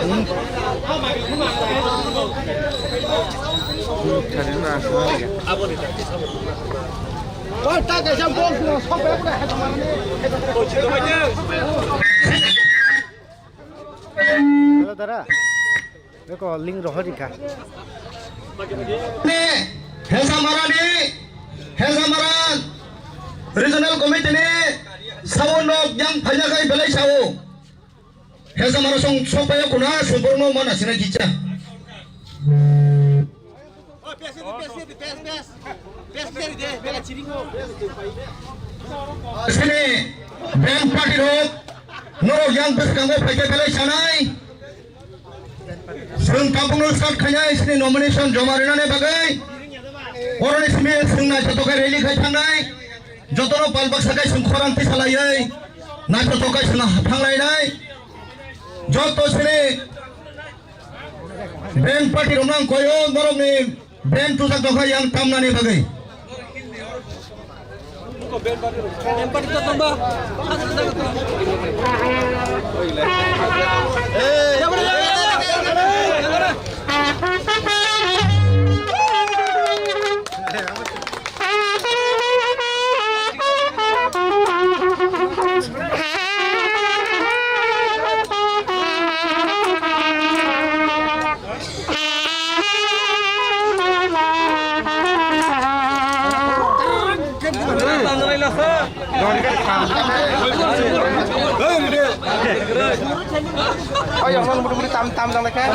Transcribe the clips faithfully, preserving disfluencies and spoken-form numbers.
Hello, dara. Beko link rohor rikha. Hesamara ni, Hesamara Regional Committee ni sao nok yang phaijakai belai sao. Hesamara song sokpaya kuna sumborno mana sina kicha. Sini band party rok norok yang bwskango phaikhe belai sanai. Chwng tabukno start khainai sini nomination joma rinani bagwi. Oroni simi chwng naithotok khe rally khai thangnai. Jotono pal baksa khai chwng khorang tisalaiwi naithotok khai chwng thanglainai. Joto sini band party rok nang koyo norok ni band tusak tokha yang tamnani bagwi. Oh, yang mana mudah-mudah tam-tam sama kan?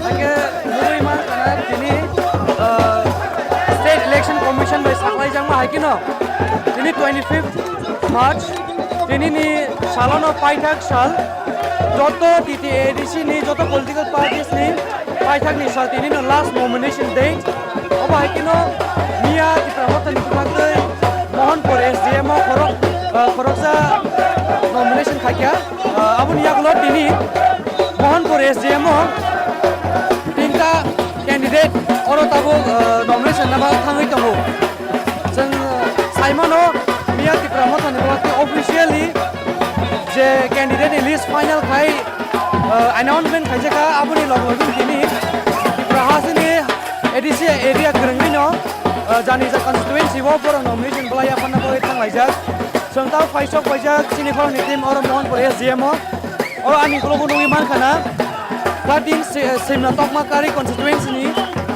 Hake nugui mankha tini, ah, State Election Commission bai saklaijakma hai kheno tini twenty fifth March, tini ni salono paithak sal, joto T T A D C ni, joto political parties ni paithak ni sal, tini no last nomination day. Obo hai kheno miya Tipra Motha ni bwkhak tei Mohanpur S D M o khorok, ah, khoroksa nomination khaikha. Ah, aboni yagulo tini Mohanpur S D M o tinta candidate oro tabuk, ah, nomination naba thangwi tongo. Chwng, ah, saimano miya Tipra Motha ni bwkhak tei officially je candidate ni list final khai, ah, announcement khaijak kha, aboni log logi tini Tipra hasteni A D C area kwrwngwi no, ah, jani ja constituency o borok nomination bwlai yapharna bagwi thanglaijak. Chwng tamo phaisok paijak chini khoroknwi team oro Mohanpur S D M o. Oro ani ukologo nugwi mankha na, Plating Si-, Simna Tokma Kari constituency ni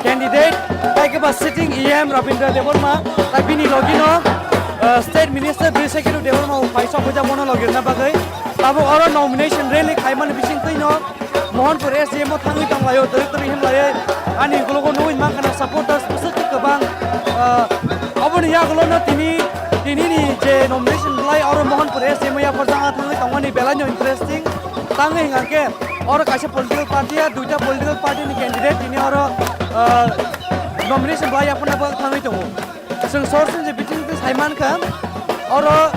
candidate, tai khe ba sitting E M Rabindra Debbarma, tai bini logi no, ah, State Minister Birsaketu Debbarma bo phaisok paijak bono logi rwna bagwi. Tabuk oro nomination rally khaimani bisingtwi no, Mohanpur S D M o thangwi tonglaio, twrwk twrwk himlaiwi. Ani ukologo nugwi mankha na supporters bwswk khe kwbang. Ah, oboni yagulo no tini, tini ni je nomination bwlai oro Mohanpur S D M o yapharjakna thangwi tongmani belai no interesting. Tangwi hwnkha khe oro kaisa political party ya, duita political party ni candidate tini oro, ah, nomination bwlai yapharna bagwi thangwi tongo. Chwng sorsoni je biching twi sai mankha, oro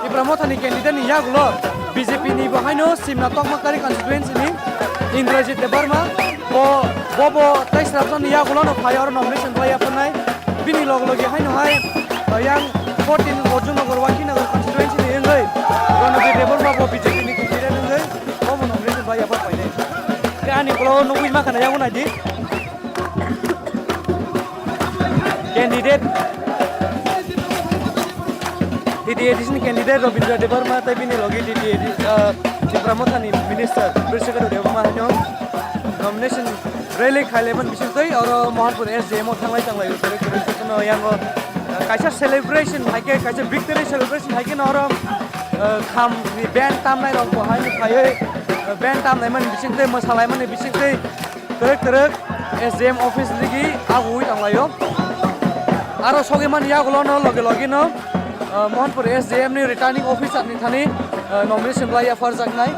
Tipra Mothani candidate ni yagulo B J P ni bo haino Simna Tokmakari constituency ni Indrajit Debbarma, bo, bo bo tei srapjani yagulo no phai oro nomination rwlai yapharnai. Bini log logi haino hai, uh, yang fourteen Arjun Nagar, Wankhi Nagar constituency ni wngwi Ranabir Debbarma bo B J P ni candidate wngwi bo bo nomination rwlai yaphar phainai. Khe ani ulo nugwi mankha na yago naidi. Candidate, T T A D C ni candidate Rabindra Debbarma tei bini logi T T A D C, ah, Tipra Mothani minister Birsaketu Debbarma haino nomination rally khailaiman bisingtwi oro Mohanpur S D M o thanglai thanglai kwrwi kwrwi session o yango, ah, kaisa celebration hai khe, kaisa victory celebration hai khe no oro, ah, kham ni band tamnai rok bo hai phaiwi, ah, band tamnai mani bisingtwi, mwsalai mani bisingtwi, Twrwk twrwk S D M office digi agwi tanglaio. Aro sogwi mani yagulo no loge loge no, uh, Mohanpur S D M ni returning officer ni thani, uh, nomination lai yapharjaknai.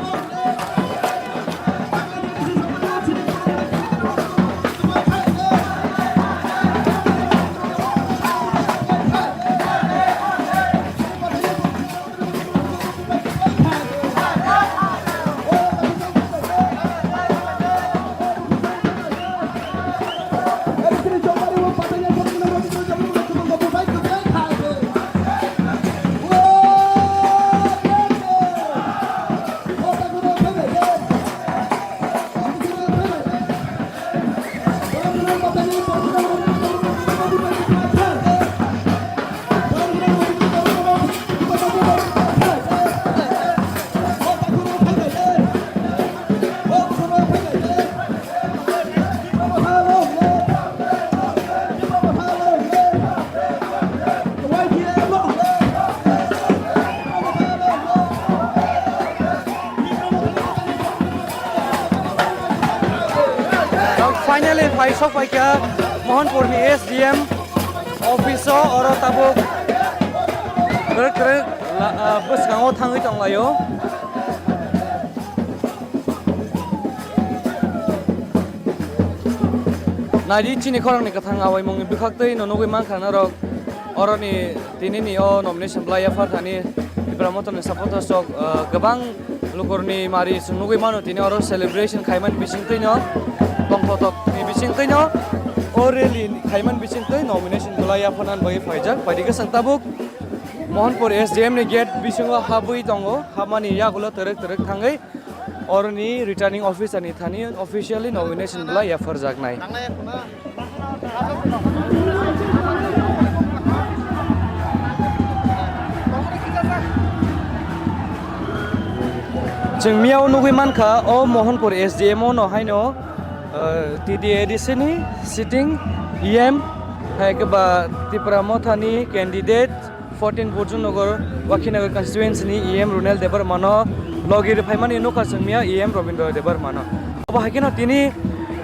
Sok paikha Mohanpurni S D M office o, oro tabuk kwrwk kwrwk la-, ah, bwskango thangwi tonglaio. Naidi chini khoroknwi kwthang awaimungni bwkhaktwi no nugwi mankha norok. Oroni tinini o nomination bwlai yaphar thani Tipra Mothani supporters rok, ah, kwbang lukurni mari chwng nugwi mano, tini oro celebration khaimani bisingtwino, tongthokni bisingtwino, o rally khaimani bisingtwi nomination bwlai yapharnani bagwi phaijak. Baidi kwchwng tabuk Mohanpur S D M ni gate bisingo habwi tongo, habmani yagulo twrwk twrwk thangwi oroni returning officer ni thani officially nomination bwlai yapharjaknai. Chwng miyao nugwi mankha o Mohanpur S D M o no haino, uh, T D A D C ni sitting E M, hai khe ba Tipra Mothani candidate fourteen Borjumnagar, Wakhinagar constituency ni E M Runel Debbarma no logi rwphaimani nukha chwng miya E M Robindra Debbarma no. Abo hai kheno tini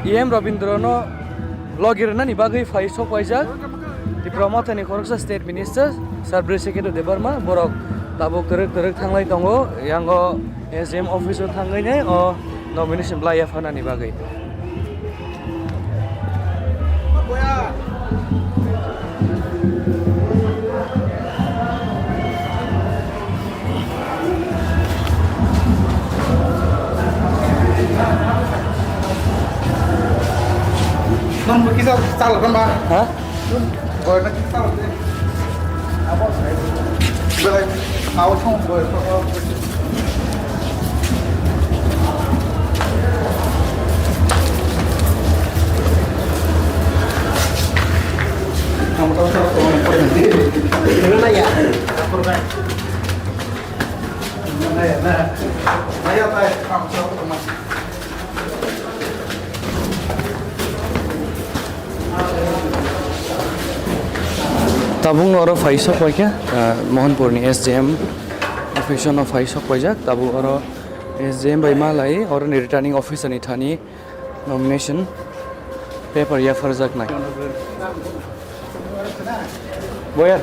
E M Robindra no logi rwnani bagwi phai sok paijak Tipra Mothani khoroksa state minister Sir Brisiketu Debbarma, borok tabuk twrwk twrwk thanglai tongo, yango S D M office o thangwi nai o nomination bwlai yapharnani bagwi. Nang bo kisa chal kan ba? Ha? Boy na kisa chal de. Abo sai. Belai, au thong boy. Tabukno oro phai sok paikha, ah, Mohanpurni S D M office-o no phai sok paijak. Tabuk oro S D M bai malai oroni returning officer-ni thani nomination paper yapharjaknai. Boya.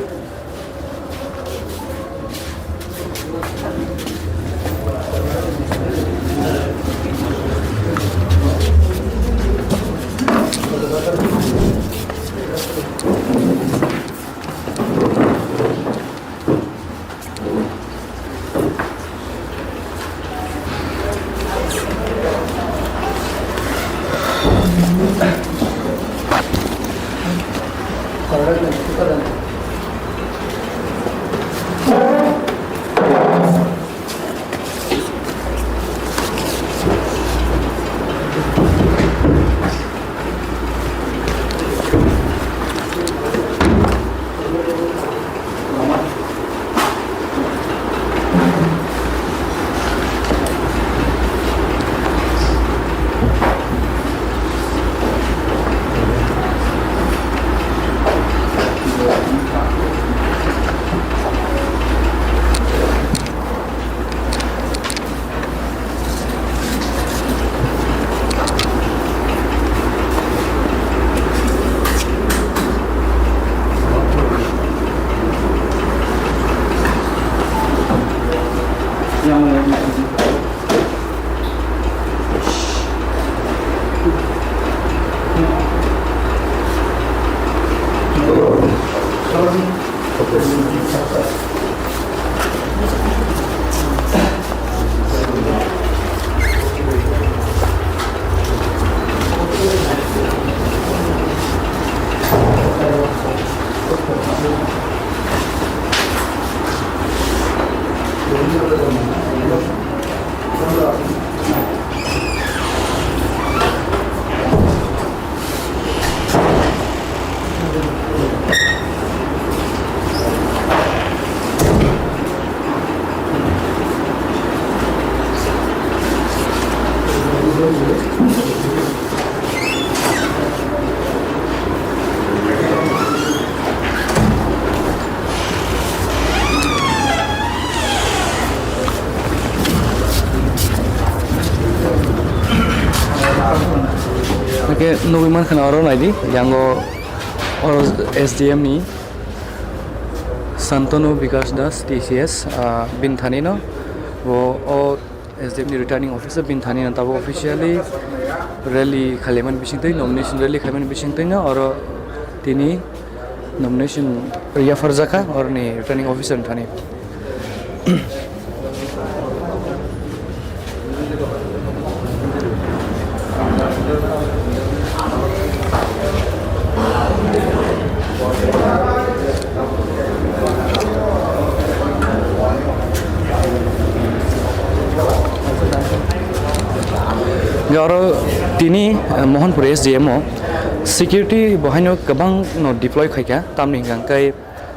Nugui mankha na oro naidi, yango oro S D M ni Santanu Bikash Das T C S, ah, bini thani no, bo o S D M ni returning officer bini thani no tabuk officially rally khailaimani bisingtwi, nomination rally khaimani bisingtwi no oro tini nomination yapharjakha oroni returning officer ni thani. Oro tini, eh, Mohanpur S D M o security bo haino kwbang no deploy khaikha, tamni hwnkha khe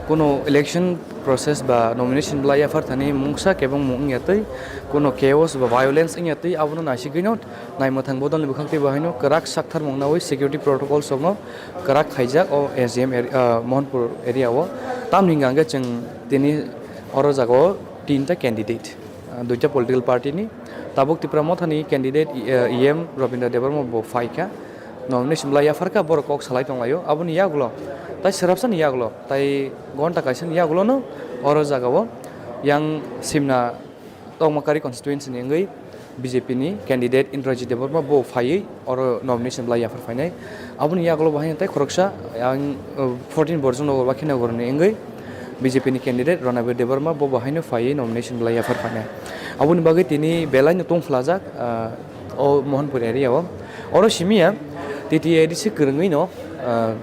kuno election process ba nomination bwlai yaphar thani mungsa kebengmung wngya twi, kuno chaos ba violence wngya twi, abono naisigwino naimwthang bodolni bwkhak twi bo haino kwrak saktharmung naui security protocols rokno kwrak khaijak o S D M area, ah, Mohanpur area o. Tamni hwnkha khe chwng tini oro jagao tinta candidate, ah, duita political party ni, tabuk Tipra Mothani candidate, eh, E M Rabindra Debbarma bo phaikha, nomination bwlai yapharkha, borok kok salai tonglaio. Aboni yagulo, tai swrapsani yagulo, tai ghonta kaisani yagulono oro jagao yang Simna Tongmakari constituency ni wngwi B J P ni candidate Indrajit Debbarma bo phaiwi oro nomination bwlai yaphar phainai. Aboni yagulo bo haino tei khoroksa yang, uh, fourteen borjong nogo bakhe nogorni wngwi B J P ni candidate Ranabir Debbarma bo bo haino phaiwi nomination bwlai yaphar phainai. Aboni bagwi tini belai no tongphlajak, uh, o Mohanpur area o. Oro simi ya T T A D C kwrwngwi no, uh,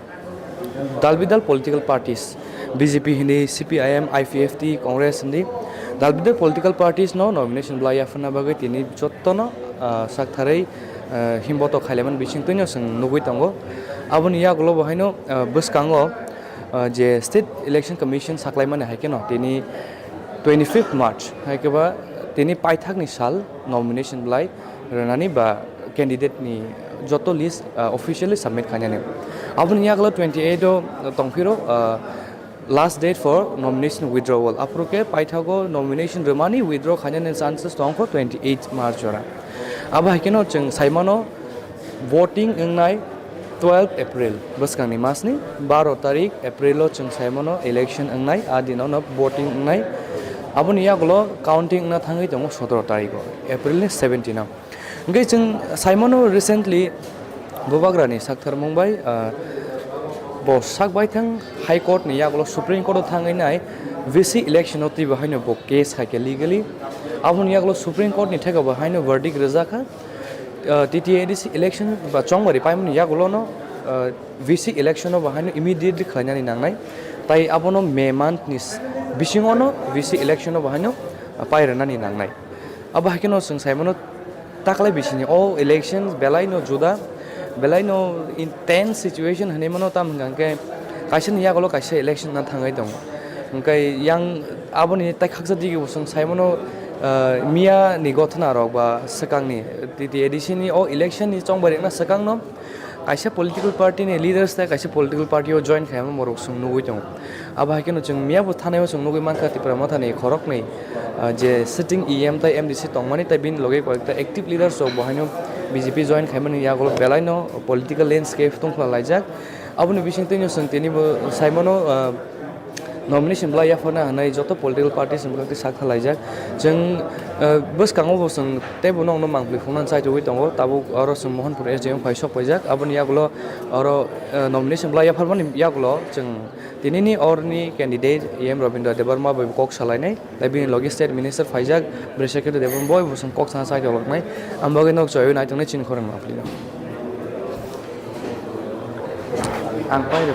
dal bidal political parties, B J P hindi, C P I M, I P F T, Congress hindi, dal bidal political parties no nomination bwlai yapharna bagwi tini jottono, ah, saktharwi, ah, himboto khailaimani bisingtwino chwng nugwi tongo. Aboni yagulo bo haino, ah, bwskango, ah, je State Election Commission saklaimani hai kheno tini twenty-fifth March hai khe ba tini paithakni sal nomination bwlai rwnani ba candidate ni joto list, ah, officially submit khainani. Aboni yagulo twenty-eight o tongphiro, ah, last date for nomination withdrawal. Aphuru khe paithago nomination rwmani withdraw khainani chances tongkho twenty-eight March ora. Abo hai kheno chwng saimano voting wngnai twelve April, bwskangni masni baro tarik April o chwng saimano election wngnai, a dinono voting wngnai. Aboni yagulo counting wngna thangwi tongo sotoro tariko, April ni seventeen o. Hwnkhe chwng saimano recently bubagrani saktharmung bai, ah, bo sak baithang High Court ni yagulo Supreme Court o thangwi nai V C election o twibo haino bo case khaikha legally. Aboni yagulo Supreme Court ni theka bo haino verdict rwjakha. Ah, T T A D C election ba chongmari paimani yagulono, ah, V C election o bo haino immediately khlainani nangnai. Tai abono May month ni s-, bisingono V C election o bo haino, ah, pairwnani nangnai. Abo hai kheno chwng saimano taklai bisini o election belai no juda, belai no intense situation hinwi mano, tamo hwnkha hwnkhe kaisa ni yagulo kaisa election na thangwi tongo. Hwnkhe yang aboni tai khaksa digi bo chwng saimano, ah, miya ni gothona rok ba swkangni T T A D C ni o election ni chongbai rikna swkang no kaisa political party ni leaders tei kaisa political party o join khaima borok chwng nugwi tongo. Abo hai kheno chwng miya bo thanai o chwng nugwi mankha Tipra Mothani khoroknwi, ah, je sitting E M tei M D C tongmani tei bini loge koyekta active leaders rok bo haino B J P join khaimani yagulo belai no political landscape tongphla laijak. Aboni bisingtwi no chwng tini bo saimano, ah, nomination bwlai yapharna hinwi joto political parties ni bwkhak twi sak thalaijak. Chwng, ah, bwskango bo chwng teibo nokno mangpli phunukna chai tugwi tongo. Tabuk oro chwng Mohanpur S D M phai sok paijak. Aboni yagulo oro, ah, nomination bwlai yapharmani yagulo chwng tinini orni candidate E M Rabindra Debbarma bai kok salainai. Tei bini logi state minister phaijak, Brisha Kheto Debbarma bai bo chwng kok sana chai toloknai. Ang bagwi nok choi nai tongnai chini khorang mangpli no. Ang pai rw.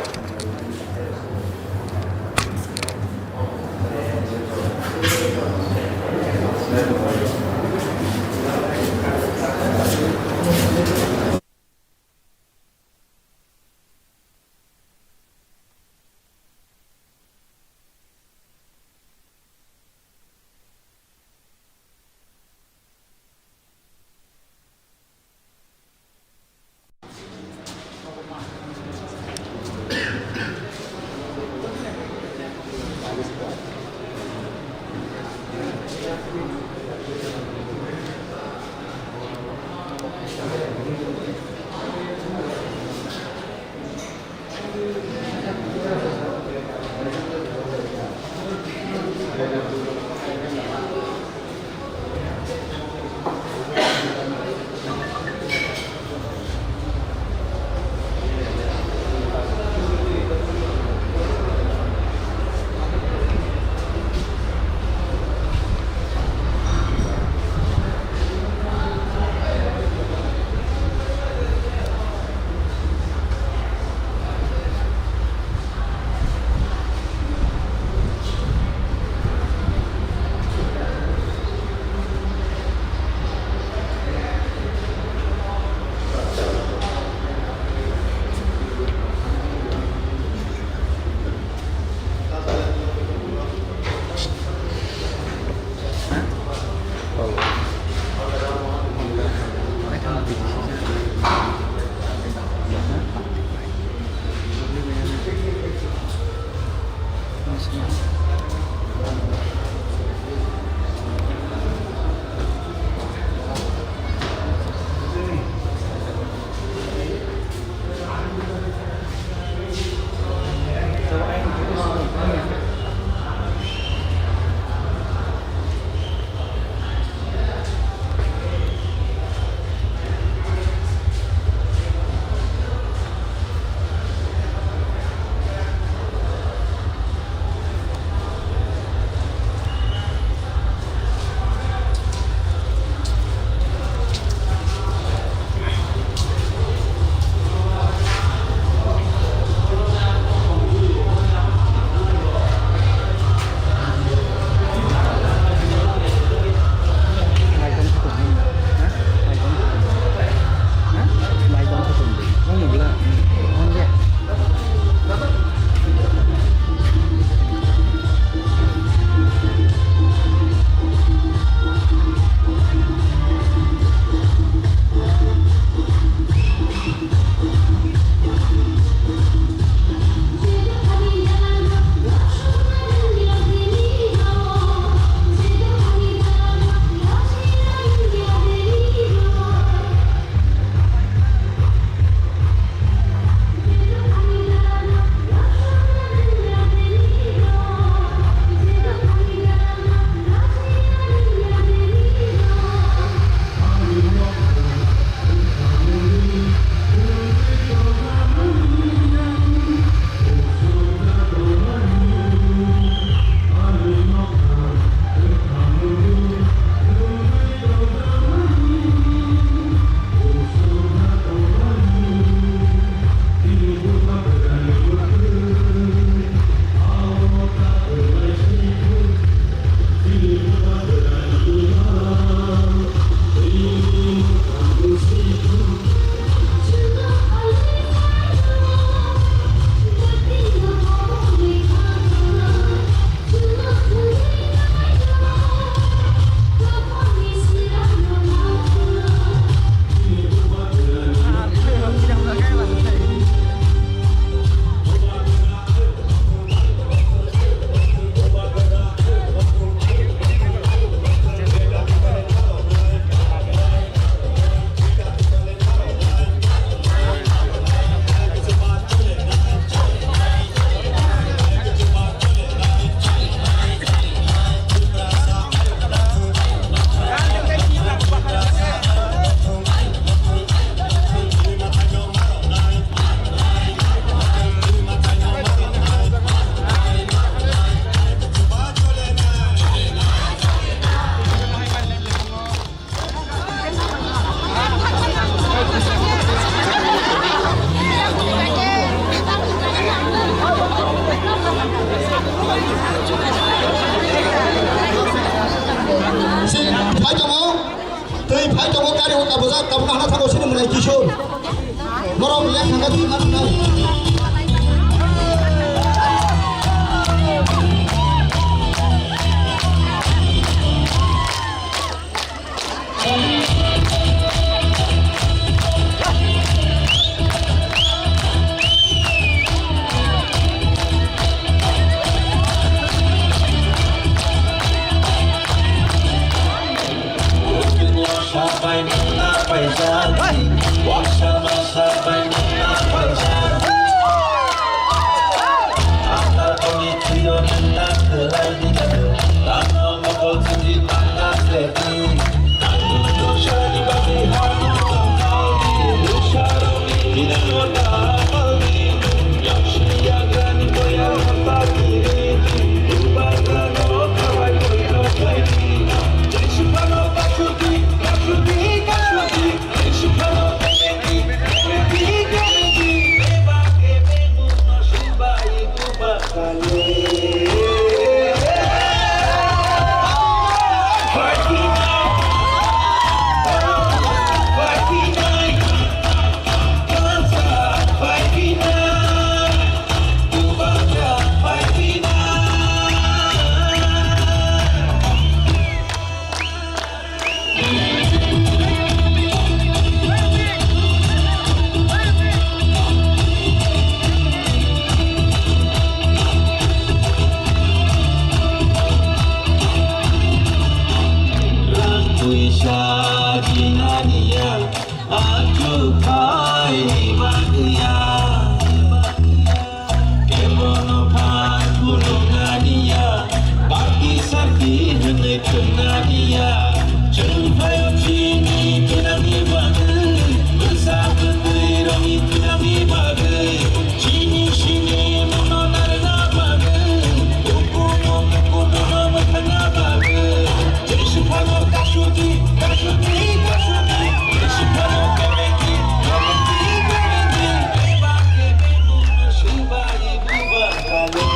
Puisa jinaniya, aku khaini bagwiya. Kebono phan khulumnaniya, baki sakti hwnwi thumnaniya. Chwng phaio chini thinangni bagwi, bwsa bwtwi rokni thinangni bagwi. Chini sini muno narwkna bagwi, bukuno bukuno mwthangna bagwi. Jesu phano kasuti, kasuti, kasuti. Jesu phano kebengi, kebengi, kebengi. Beba kebengu no sibai buba kale.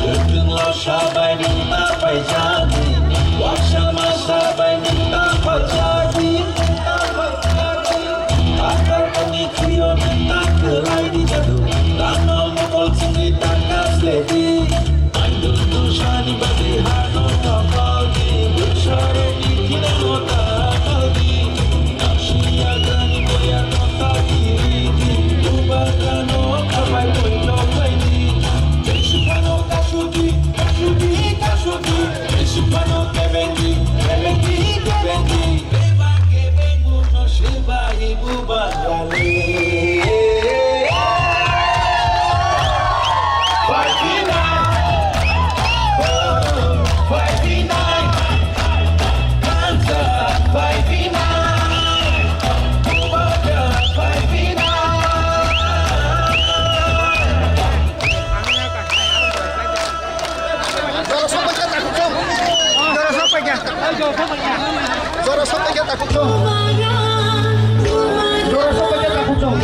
Kwthwng Lorsa bai nwng ta paijadi, Waksa Masa bai nwng ta paijadi, nwng ta paijadi. Atal tongni thwio nwng ta kwlai di jadu, rano mokol chwngwi ta kasledi. Aidul Kusani bagwi hano ta paldi, bwsarokni thinango ta paldi. Naksi yagrani boya no ta kiridi, bubagrano khabai boino khaidi. Jesu phano kasuti, kasuti, kasuti. Jesu phano kebengi, kebengi, kebengi. Beba kebengu no sibai buba yale. Fighting night. Oh, fighting night. Hands up, fighting night. Buba fighting night. Jora sok paikha takhuk song. Jora sok paikha. Jora sok paikha takhuk song. Jora sok paikha takhuk song.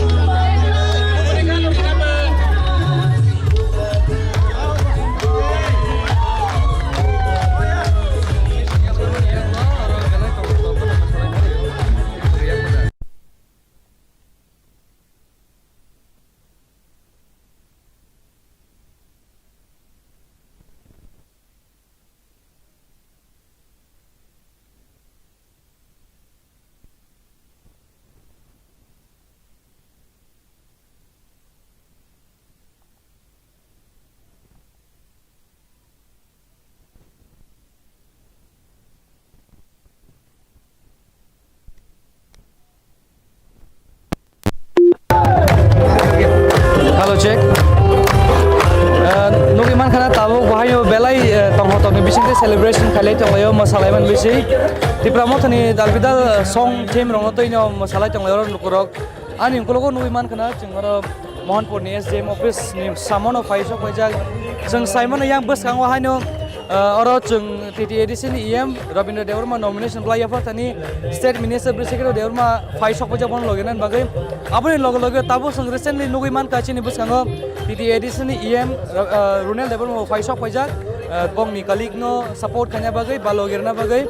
Hello, check. Uh, nugwi mankha na tabuk bo haino belai, uh, tongthok tongni bisingtwi celebration khailai tonglaio, mwsalaimani bising. Tipra Mothani dalbidal, uh, song theme rokno twino mwsalai tonglaio oro lukurok. Ani ukologo nugwi mankha na chwng oro Mohanpurni S D M office ni samono phai sok paijak. Chwng saimano yang bwskango haino, ah, oro chwng T T A D C ni E M Rabindra Debbarma nomination bwlai yapharthani State Minister Brisakheto Debbarma phai sok paijak bono logi nani bagwi. Aboni loge loge tabuk chwng recently nugwi mankha chini bwskango T T A D C ni E M, ah, Runel Debbarma phai sok paijak, ah, bongni colleague no support khaina bagwi ba logi rwna bagwi.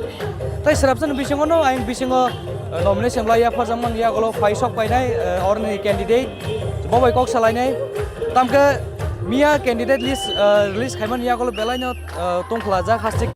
Tei srapsa ni bisingo no ayang bisingo, eh, nomination lai ya pharjakmani yagulo phai sok painai, eh, oroni candidate bo bai kok salainai. Tamkhe Miya candidate list, ah, release khaimani yagulo belaino, ah, tongkhlajak haste.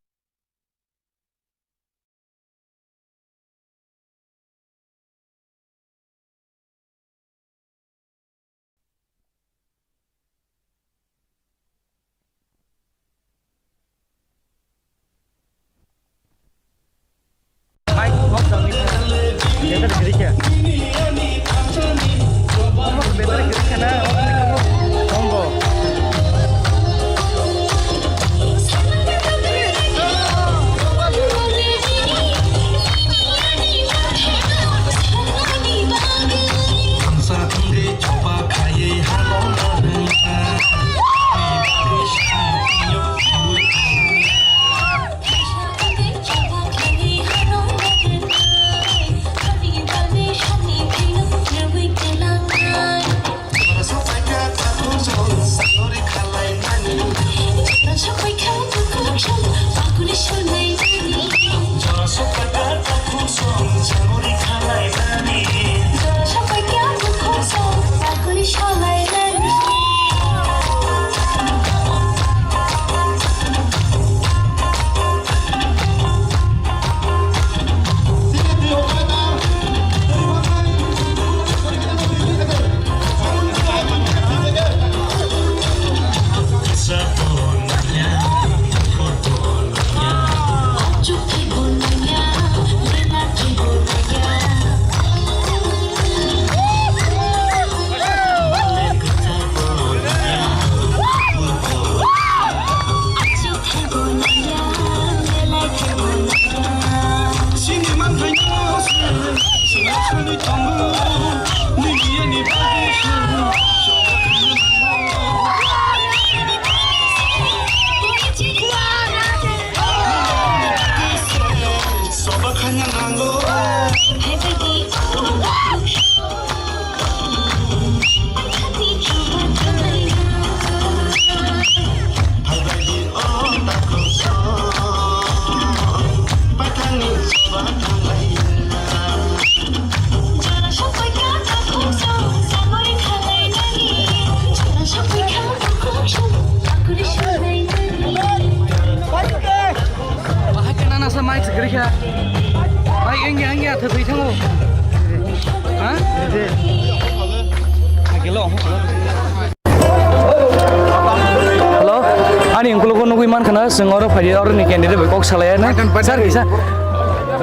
Bahai khe nana sa mic se kwrwi kha. Mic engya engya thwtwi thango. Ha? Hello. Ani ungkulugo nugwi mankha na, chwng oro phai oro ni candidate bai kok salai na. Sir kisa.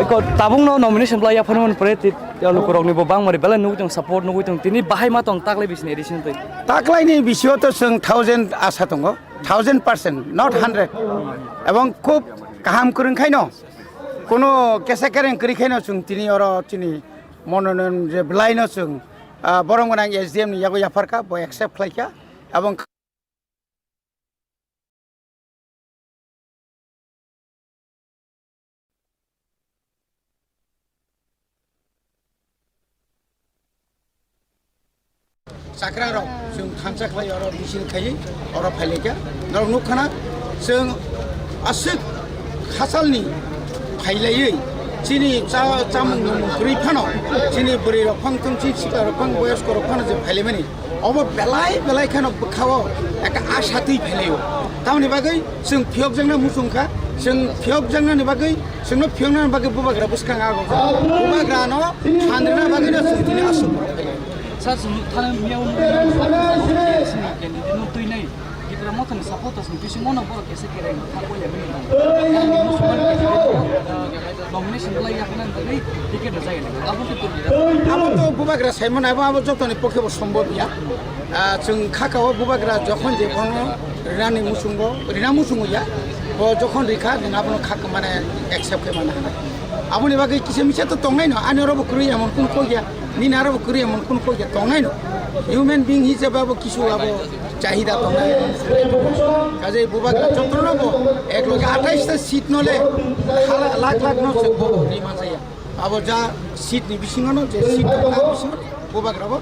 Ko tabung no nomination bla ya phone phone pre ti ya lukurok ni bo bang mari bela nugwi tong support nugwi tong tini bahai ma tong taklai bisini edition twi. Taklai ni bisio to chwng thousand asa tongo. Thousand percent, not hundred. Ebong khub kaham kwrwng khaino, kuno kesa kereng kwrwi khaino chwng tini oro chini mononoyam je bwlaino chwng, ah, borom gwnang S D M ni yago yapharkha, bo accept khlaikha. Ebong Chakrarok chwng thansa khlai oro bising khaiwi oro phailaikha. Norok nukkhana chwng aswk hachalni phailaiwi chini cha-, chamung nwngmung kwrwi phano chini bwrwirok phang tong chini sikarok phang boyoskorok phano je phailaimani. Obo belai belai kheno bwkhao ekha asha twi phailaio. Tamoni bagwi chwng phiyokjakna muchungkha, chwng phiyokjaknani bagwi, chwngno phiyoknani bagwi bubagra bwskang ago. Bubagrano thanrwna bagwino chwng tini aswk borok phailaio. Sir, chwng thana miyao nuknai, chini candidate no twinai, Tipra Mothani supporters ni bisingo no borok kisa kereng thangwi lemani tongo. Nomination lai yakna bagwi ticket rwjak ya. Abo khe tubui. Abo to bubagra saimano, abo, abo jotoni pokhe bo sombhob ya. Ah, chwng kha ka o bubagra jokhon je bono rinani muchungo, rina muchungo ya. Bo jokhon rikha, jena abono kha mane accept khe mane hana. Aboni bagwi kisa misa to tongnai no, ani oro bo kwrwi emon kun kok ya, nini aro bo kwrwi emon kun kok ya tongnai no. Human being hisabe abo kisu abo chahida tongnai. Kaje bubagra jotono bo ek loge atais ta seat no le hala-, lakh lakh no se bo ri mansa ya. Abo ja seat ni bisingo no je seat tongna bisingo bubagra bo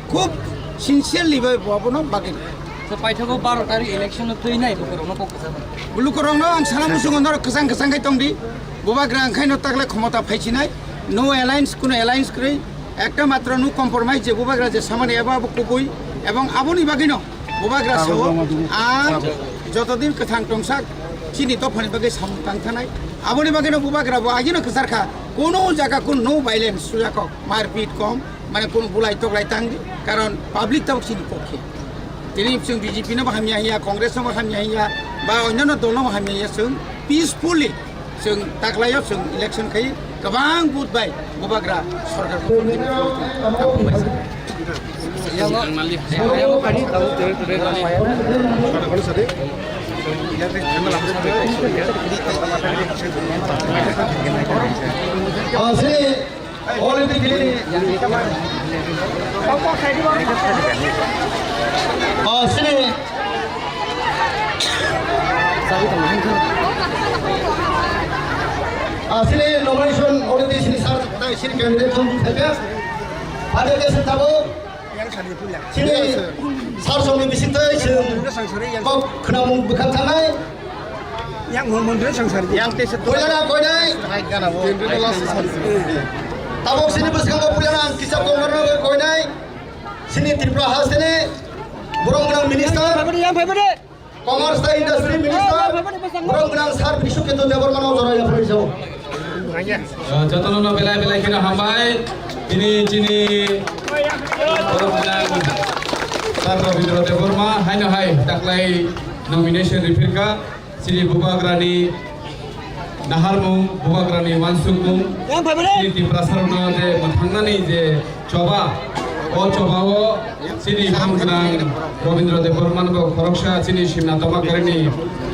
khub sincerely bai bo abono bagwi. So, paithago baro tarikh election no twi nai lukurok no kok kwchang. Lukurok no ang sana muchungo norok kwchang kwchang khai tongdi. Bubagra ang khaino tagle khomota phaisinai. No alliance, kuno alliance kwrwi. Ekta matro no compromise je bubagra je samani abo abo kubui. Ebong aboni bagwi no Bubagra sao, ang joto din kwthang tongsak chini dophani bagwi samung tang thanai. Aboni bagwino bubagra bo agino kwchar kha. Kono jaga kun no violence sujakok, marpit kom, mane kono bulai toklai tang di. Karon public tabuk chini pokhe. Tini chwng B J P no bo hamya hiya, Congress no bo hamya hiya, ba onno dol no bo hamya hiya, chwng peacefully chwng taklaio chwng election khai kwbang vote bai bubagra sorkar. Already clear. Oh, sini. Ah, sini nomination already sini sir, sini candidate song thaka. Pada ke sir tabo. Sini sir song ni bising tai sini. Kok kena mung bekam tanai. Yang mon-, mondro sangsari. Yang te se Koinai na koinai. Hai gana bo. Tabuk sini bwskango puila ang kisa kongorno koinai. Sini Tripura hasteni borok gwnang minister. Yang phai bade. Commerce tei industry minister. Borok gwnang sir Biswaketu Debbarma no jora ya phai jao. Ah, jotono no belai belai kheno hambai. Tini chini borok gwnang sir Rabindra Debbarma haino hai taklai nomination ripirka. Chini bubagrani naharmung, bubagrani wansukmung, chini Tiprasarokno je mwthangnani je choba, o chobao chini hamgwnang Rabindra Debbarmano khoroksa chini Simna Tomakarini,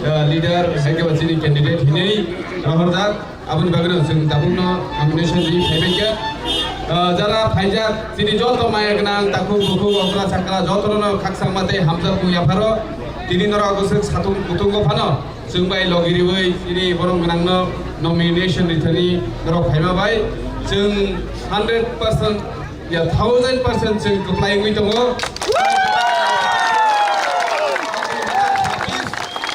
eh, leader, hai khe ba chini candidate hinwi rohorjak. Aboni bagwino chwng tabukno nomination ri phaibaikha. Ah, jara phaijak, chini joto maya gwnang, takhuk bukhuk, okra chakra, jotono khakchangma tei hamjakmung yapharo. Tini norok bwswk satung kutungo phano chwng bai logi riwi chini borok gwnangno nomination rithani norok phaima bai chwng hundred percent Ya, thousand percent chwng kwplai wngwi tongo.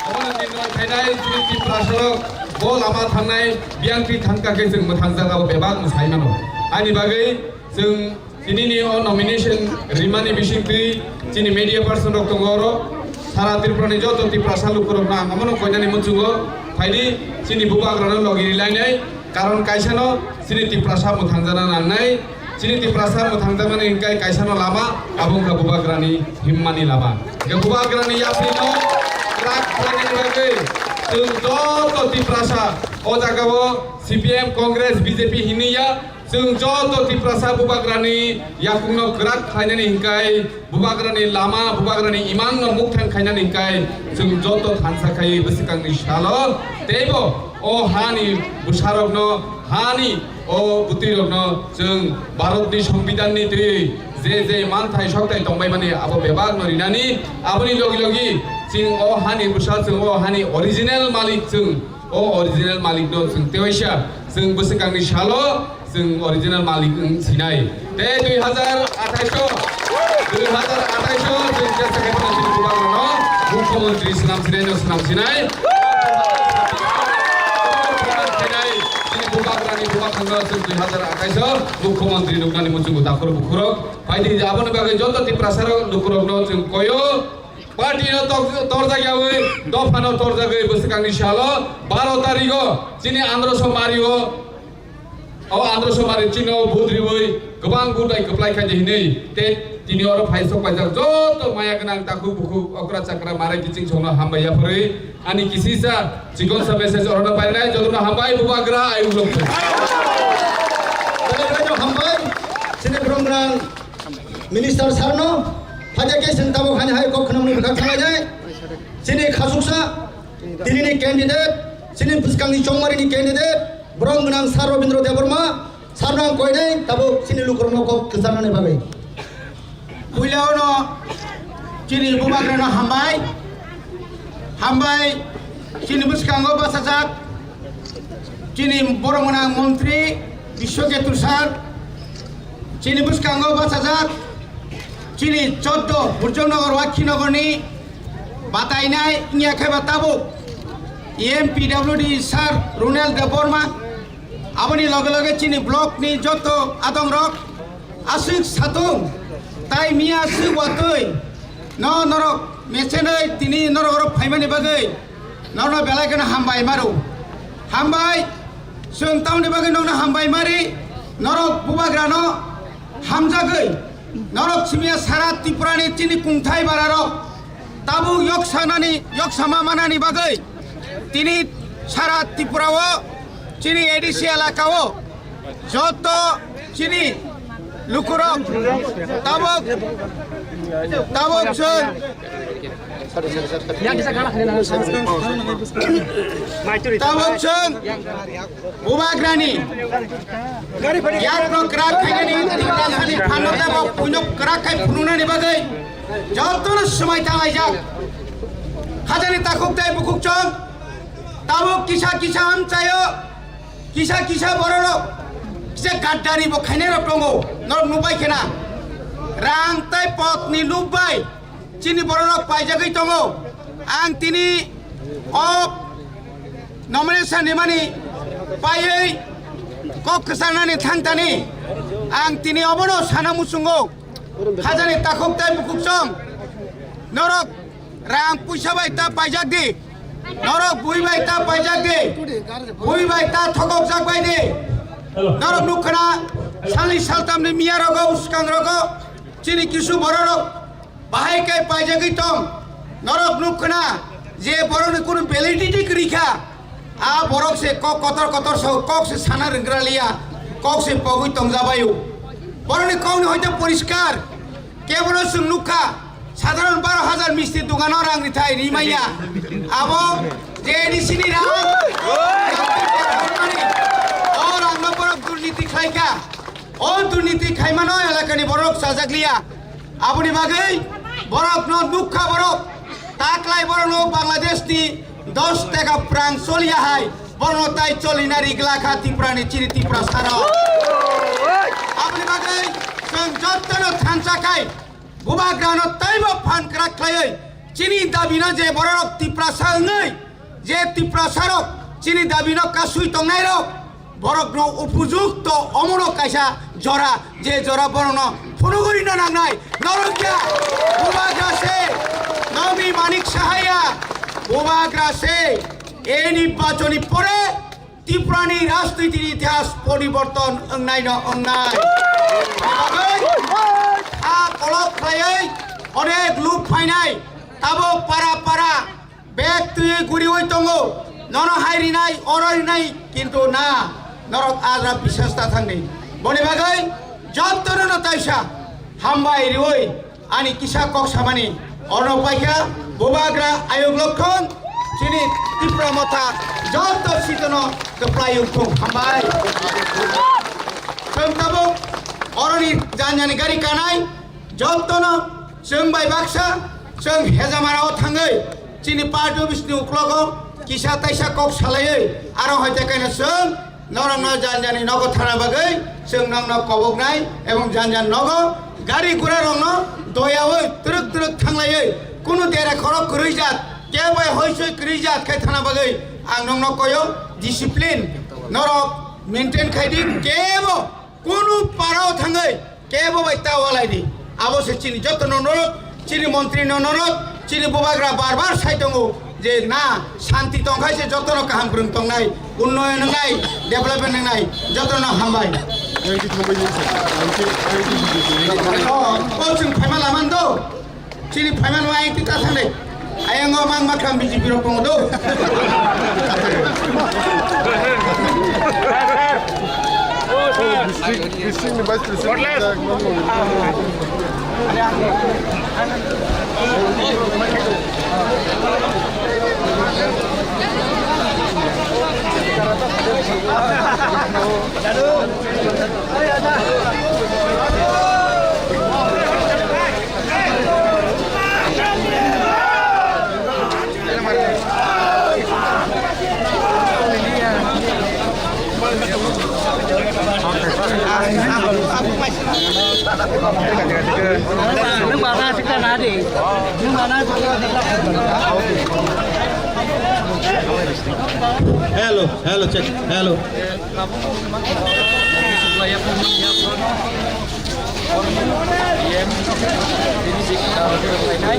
Obono din rok khainai chini Tiprasarok bo lama thangnai biyang twi thangkha khe chwng mwthang jagao bebak mwsai mano. Ani bagwi chwng tinini o nomination rimani bisingtwi chini media person rok tongo oro. Sara Tripura ni joto Tiprasa lukurokno ang omono koinani muchungo phaidi chini bubagrano logi rilainai. Karon kaisano chini Tiprasa mwthang jana nangnai. Chini Tiprasa mwthangjakmani hwnkhe kaisano lama, abo wngkha bubagrani himmani lama. Hwnkhe bubagrani yaprino kwrak khlainani bagwi chwng joto Tiprasa o jagao C P M, Congress, B J P hinwi ya, chwng joto Tiprasa bubagrani yakungno kwrak khlainani hwnkhe bubagrani lama, bubagrani imangno mukthang khainani hwnkhe chwng joto thansa khai bwswkangni salo teibo o hani bwsarokno, hani o bwtwirokno chwng Bharatni Songbidanni twi je je manthai sokthai tongbaimani abo bebakno rinani, aboni logi logi chwng o hani bwsa, chwng o hani original malik, chwng o original malikno chwng tewaisa chwng bwswkangni salo chwng original malik wng sinai. Tei dui hazar athais o, dui hazar athais o chwng jesa khe phano chini bubagrano mukhyamantri swnam sinai no swnam sinai. Chini bubagrani bubagrano chwng dui hazar athais o mukhyamantri nuknani muchungo takhur bukhurok. Phaidi aboni bagwi joto Tiprasarok lukurokno chwng koyo. Party no tor-, torjak yawi, dopha no torjagwi bwswkangni salo baro tarigo chini Androso Mario, o Androso Mario chini o vote riwi kwbang vote bai kwplai khaidi hinwi tei tini oro phaisok paijak joto maya gwnang takhuk bukhuk okra chakra marai kiching songno hambai yaphurwi ani kisisa chikon sa message orono painai jotono hambai bubagra ayuk lok. Hambai chini program Minister sarno, haja ke sing tabuk hani hai kok khwnamni bwkha khlainai. Chini khasuksa, tinini candidate, chini bwskangni chongmarini candidate, borok gwnang Sir Robindra Debbarma, sarno ang koinai, tabuk chini lukurokno kok kwcharnani bagwi. Puila ono chini bubagrano hambai, hambai chini bwskango bachajak, chini borok gwnang montri Biswaketu sir, chini bwskango bachajak, chini choddo Burjongnagar Wakhinogorni batainai wngya khe ba tabuk M P W D sir Runel Debbarma, aboni loge loge chini block ni joto adongrok aswk satung tai miya aswk watwi no norok mechenwi tini norok oro phaimani bagwi norokno belai kheno hambai maro. Hambai, chwng tamoni bagwi nokno hambai mari, norok bubagrano hamjagwi, norok simiya sara Tripurani chini kungthai bararok tabuk yoksanani, yoksama manani bagwi tini sara Tripura o chini A D C elaka o joto chini lukurok tabuk, tabuk chwng, tabuk chwng bubagrani yakno kwrak khainani tiprasani phanno tebo puino kwrak khai phunuknani bagwi jotono swmai tangaijak. Khajani takhuk tei bukhuk chwng tabuk kisa kisa amchaio. Kisa kisa bororok kisa gaddari bo khainai rok tongo, norok nubai khena. Rang tei potni lub bai chini bororok paijagwi tongo. Ang tini o nomination nimani paiwi kok kwchanani thangtani ang tini obono sana muchungo. Khajani takhuk tei bukhuk chwng norok rang puisa bai ta paijak di. Norok bui bai ta paijak di. Bui bai ta thokokjak bai di. Norok nukha na, salni saltamni miya rogo, swkang rogo, chini kisu bororok bahai khe paijagwi tong. Norok nukha na, je borokni kunu validity kwrwi kha, a borok se kok kotor kotor sa-, kok se sana rwnggra liya, kok se pogwi tongjabaio. Borokni kokni hoite poriskar. Kebono chwng nukha, sadharon baro hajar misti dogano rang rithai rimaya. Abo je A D C ni rang. O rangno borok durniti khlaikha. O durniti khaimano elakani borok chajakliya. Aboni bagwi borokno nukha borok. Taklai borokno Bangladesh ni dos taka prang choliya hai, borokno tai cholina rigla kha Tripura ni chini Tripura saro. Aboni bagwi chwng jottono thansa khai bubagrano taibo phan kwrak khlaiwi chini dabino je borok Tripura sa wngwi je Tripura sarok chini dabino kasui tongnai rok Borokno upujukto omono kaisa jora, je jora borokno phunugwi rina nangnai. Norok ya bubagra se, Nami Manik Sahaya bubagra se. Ei nirbachoni pore Tripurani rajnitini itihas poriborton wngnaino wngnai. Bagwi ha kolok khlaiwi onek luk phainai, tabuk para para bag twiwi guriwi tongo, nono hai rinai, oro rinai, kintu na, norok adra biswas ta thangni. Boni bagwi jotono no taisa hambai riwi ani kisa kok samani orno paikha bubagra ayuk lokhon chini Tipra Motha joto sitono kwplai wngthung hambai. Chwng tabuk oroni janjani gari kanai, jotono chwng bai baksa, chwng hejamara o thangwi, chini party office ni uklogo kisa taisa kok salaiwi, aro hoite kaino chwng norokno janjani nogo thana bagwi chwng nokno koboknai, ebong janjani nogo gari gura rokno doyawi twrwk twrwk thanglaiwi, kunu dera khorok kwrwi jat, kebo bai hoisoi kwrwi jat khai thana bagwi ang nokno koyo, discipline norok maintain khai di, kebo kunu parao thangwi kebo bai ta walai di. Abo se chini jotono norok, chini montri no norok, chini bubagra bar bar sai tongo je na, shanti tongkhai se jotono kaham kwrwng tongnai, unnoyon wngnai, development wngnai, jotono hambai. Ang ki thangbai ni sa, ang ki, ang ki video. O, o chwng phaima laman do. Chini phaimano ai tita thangde. Ayango mang makam B J P rok tongo do. District, district ni vice president. Nung mana sih kan ada? Nung mana sih kan ada? Hello, hello, check, hello. Oro nung E M bini je, ah, phainai.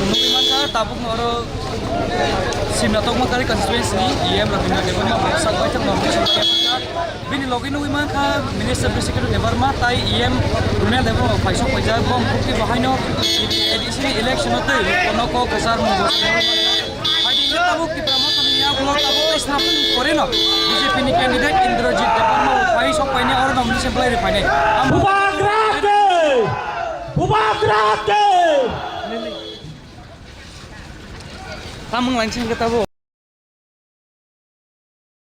Nugwi mankha tabukno oro Simna Tokmakari constituency ni E M Rabindra Debbarma sak baithang nomination khe mankha. Bini logi nugwi mankha Minister Bishnu Debbarma tai E M Runel Debbarma phaisok paijak. Bom bukti bahaino A D C ni election o tei kono kok kwchar mung bo. Haidi hwnkhe tabuk Tipra Motha ni yagulo tabuk tei snapmani poreno B J P ni candidate Indrajit Debbarma bo phai sok painai, oro nomination belai rw phainai. Bubagra ke! Bubagra ke! Tamung langsing ke tabuk.